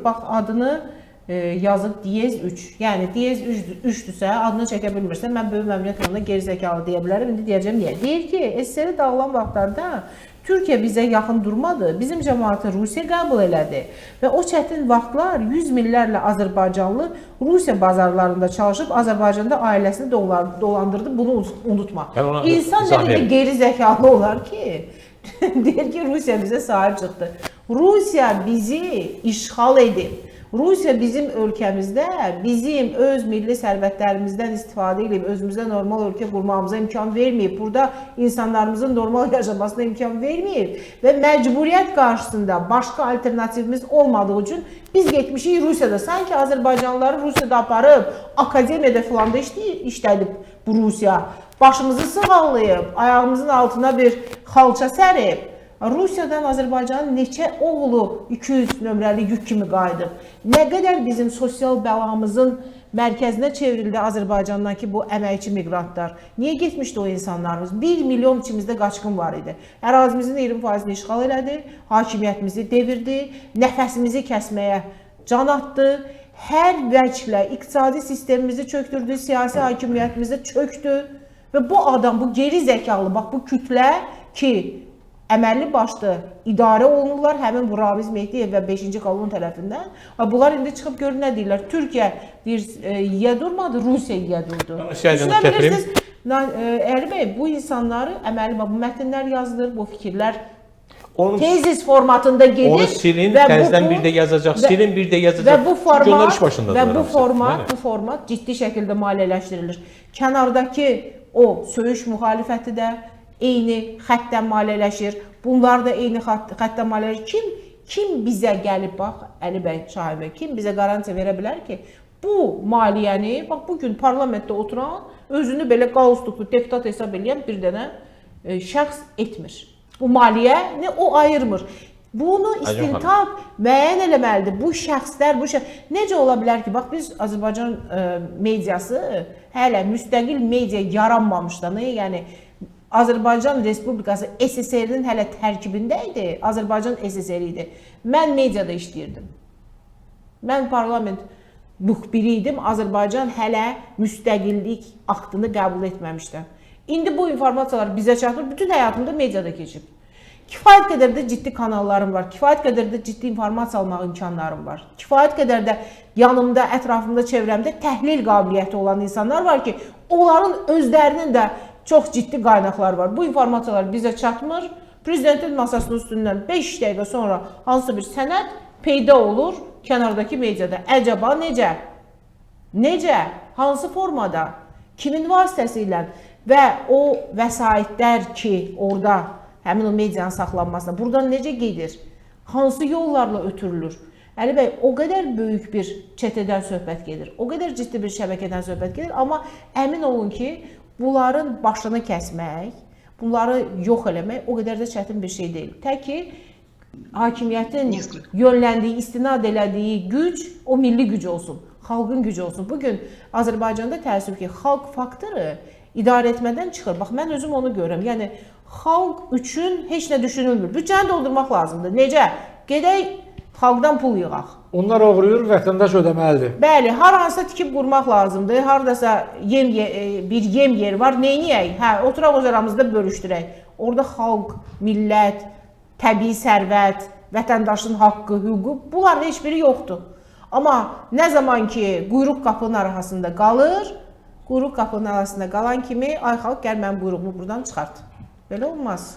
Bax adını yazıb diyez 3. Yəni diyez 3-dürsə, adını çəkə bilmirsə, mən böyük məmnuniyyətlə ona gerizekalı deyə bilərəm. İndi deyəcəm niyə. Deyir ki, SSR dağılan vaxtlarda Türkiyə bizə yaxın durmadı. Bizim cəmaatı Rusiya qəbul elədi və o çətin vaxtlar 100 minlərlə azərbaycanlı Rusiya bazarlarında çalışıb Azərbaycanda ailəsini dolandırdı. Bunu unutma. İnsan nə qədər geri zəkalı olar ki, deyir ki, Rusiya bizə sahib çıxdı. Rusiya bizi işğal edib. Rusiya bizim ölkəmizdə bizim öz milli sərvətlərimizdən istifadə edib özümüzə normal ölkə qurmağımıza imkan verməyib. Burada insanlarımızın normal yaşamasına imkan verməyib və məcburiyyət qarşısında başqa alternativimiz olmadığı üçün biz getmişik Rusiyada. Sanki Azərbaycanlıları Rusiyada aparıb akademiyada filan da işlədib bu Rusiya. Başımızı sığallayıb, ayağımızın altına bir xalça sərib. Rusiyadan Azərbaycanın neçə oğlu 200 nömrəli yük kimi qayıdıb. Nə qədər bizim sosial bəlamızın mərkəzinə çevrildi Azərbaycandan ki, bu əməkçi miqrantlar. Niyə getmişdi o insanlarımız? 1 milyon içimizdə qaçqın var idi. Ərazimizin 20%-ni işğal elədi, hakimiyyətimizi devirdi, nəfəsimizi kəsməyə can atdı. Hər vəclə iqtisadi sistemimizi çöktürdü, siyasi hakimiyyətimizi çöktü. Və bu adam, bu geri zəkalı, bax bu kütlə ki, əməlli başlı idarə olunurlar həmin bu Ramiz Mehdiyev və 5-ci kolon tərəfindən. Və bunlar indi çıxıb görün nə deyirlər? Türkiyə deyir, yiyə durmadı, Rusiya yiyə durdu. Düşünə bilirsiniz, Əli bəy, bu insanları əməli bax bu mətnlər yazılır, bu fikirlər Onu, tezis formatında gedir. Onu silin, təzədən bir də yazacaq, silin, bir də yazacaq. Və bu format və bu format, bu format ciddi şəkildə maliyyələşdirilir. Kənardakı o söyüş müxalifəti də eyni xəttdən maliyyələşir. Bunlar da eyni xəttdən maliyyələşir. Kim bizə gəlib, bax Əli bəy, Şahin bəy, kim bizə garantiya verə bilər ki, bu maliyyəni, bax bu gün parlamentdə oturan, özünü belə qalstuklu deputat hesab eləyən bir dənə şəxs etmir. Bu maliyyəni o ayırmır. Bunu istintaq müəyyən eləməlidir. Bu şəxslər, bu necə ola bilər ki, bax biz Azərbaycan mediası hələ müstəqil media yaranmamışdan, yəni Azərbaycan Respublikası SSR-nin hələ tərkibində idi, Azərbaycan SSR idi. Mən mediada işləyirdim. Mən parlament müxbiri idim. Azərbaycan hələ müstəqillik aktını qəbul etməmişdi. İndi bu informasiyalar bizə çatmır. Bütün həyatımda mediada keçib. Kifayət qədər də ciddi kanallarım var, kifayət qədər də ciddi informasiya almaq imkanlarım var. Kifayət qədər də yanımda, ətrafımda, çevrəmdə təhlil qabiliyyəti olan insanlar var ki, onların özlərinin də çox ciddi qaynaqları var. Bu informasiyalar bizə çatmır. Prezidentin masasının üstündən 5 dəqiqə sonra hansısa bir sənəd peyda olur kənardakı mediada. Əcəba necə? Necə? Hansı formada? Kimin vasitəsilə? Və o vəsaitlər ki, orada həmin o medianın saxlanmasına, buradan necə gedir? Hansı yollarla ötürülür? Əli bəy, o qədər böyük bir çetədən söhbət gedir, o qədər ciddi bir şəbəkədən söhbət gedir, amma əmin olun ki, bunların başını kəsmək, bunları yox eləmək o qədər də çətin bir şey deyil. Tək ki, hakimiyyətin yönləndiyi, istinad elədiyi güc o milli güc olsun, xalqın gücü olsun. Bugün Azərbaycanda təəssüf ki, xalq faktoru idarə etmədən çıxır. Bax, mən özüm onu görürəm. Yəni, xalq üçün heç nə düşünülmür. Büdcəni doldurmaq lazımdır. Necə? Gedək, xalqdan pul yığaq. Onlar oğruyur, vətəndaş ödəməlidir. Bəli, har hansısa tikib qurmaq lazımdır. Haradasa bir yem yeri var. Neyniyək? Hə, oturaq öz aramızda bölüşdürək. Orada xalq, millət, təbii sərvət, vətəndaşın haqqı, hüququ, bunların heç biri yoxdur. Amma nə zaman ki, quyruq qapının arxasında qalır, quyruq qapının arasında qalan kimi, ay xalq, gəl mənim quyruğumu buradan çıxart. Belə olmaz.